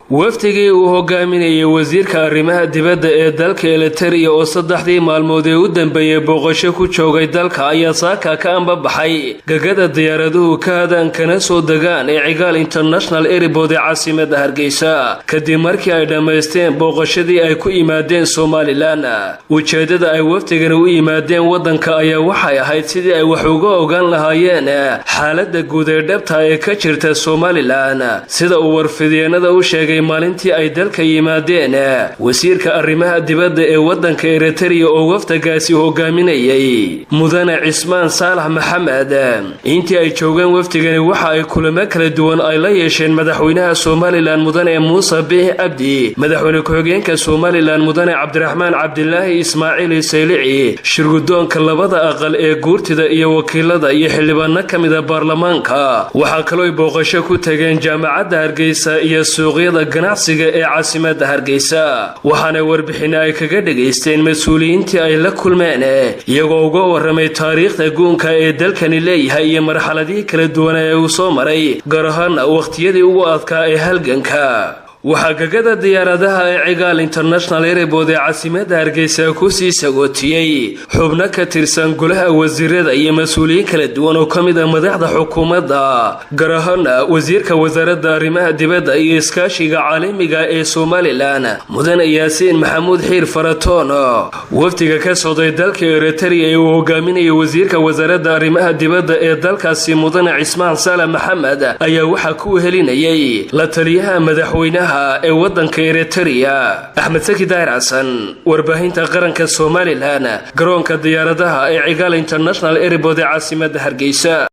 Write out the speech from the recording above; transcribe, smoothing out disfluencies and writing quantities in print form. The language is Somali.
Wafdigii uu hogaaminayay wasiirka arrimaha dibadda ee dalka Eliteria oo saddexdii maalmood ee u dambeeyey booqasho ku joogay dalka ayaa saaka ka ambabaxay gagada diyaaraduhu ka hadaan kana soo degaan ee Cigaal International Airport ee caasimada Hargeysa, kadib markii ay dhammaysteen booqashadii ay ku yimaadeen Somaliland. Ujeedada ay wafdigani u yimaadeen waddanka ayaa waxay ahayd sidii ay wax uga ogaan lahaayeen xaaladda guud ee dhabta ee ka jirta Somaliland, sida uu warfideenada u sheegay maalintii ay dalka yimaadeen wasiirka arrimaha dibadda ee waddanka Eritrea oo wafdagaasi hogaaminayay, Mudane Cismaan Saalax Maxamed. Intii ay joogeen wafdigani waxa ay kulamo kala duwan ay la yeesheen madaxweynaha Somaliland, Mudane Muuse Biix Cabdi, madaxweyne ku-xigeenka Somaliland, Mudane Cabdiraxmaan Cabdilaahi Ismaaciil Saylici, shirgudoonka labada aqal ee guurtida iyo wakiilada iyo xildhibaano ka mida baarlamaanka. Waxaa kaloo ay booqasho ku tageen Jaamacadda Hargeysa iyo suuqyada ganacsiga ee caasimada Hargeysa, waxaana warbixino ay kaga dhegaysteen mas-uuliyiintii ay la kulmeen, iyagoo uga waramay taariikhda guunka ee dalkani leeyahay iyo marxaladihii kala duwan ee uu soo maray, gaar ahaan wakhtiyadii ugu adkaa ee halganka. Waxaa gagada diyaaradaha ee Cigaal International Airport ee caasimada Hargeysa kusii sagootiyey xubno ka tirsan golaha wasiirada iyo mas-uuliyiin kala duwan oo ka mid ah madaxda xukuumadda, gaar ahaan wasiirka wasaaradda arrimaha dibadda iyo iskaashiga caalamiga ee Somaliland, Mudane Yaasiin Maxamuud Xiir Faratoon. Wafdiga ka socday dalka Eritrea ee uu hogaaminayay wasiirka wasaaradda arrimaha dibadda ee dalkaasi, Mudane Cismaan Saalax Maxamed, ayaa waxaa ku helinayay la taliyaha madaxweynaha ee wadanka Eritrea, Axmed Saki Daahir Xasan, warbaahinta qaranka Somaliland, garoonka diyaaradaha ee Cigaal International Airport ee caasimada Hargeysa.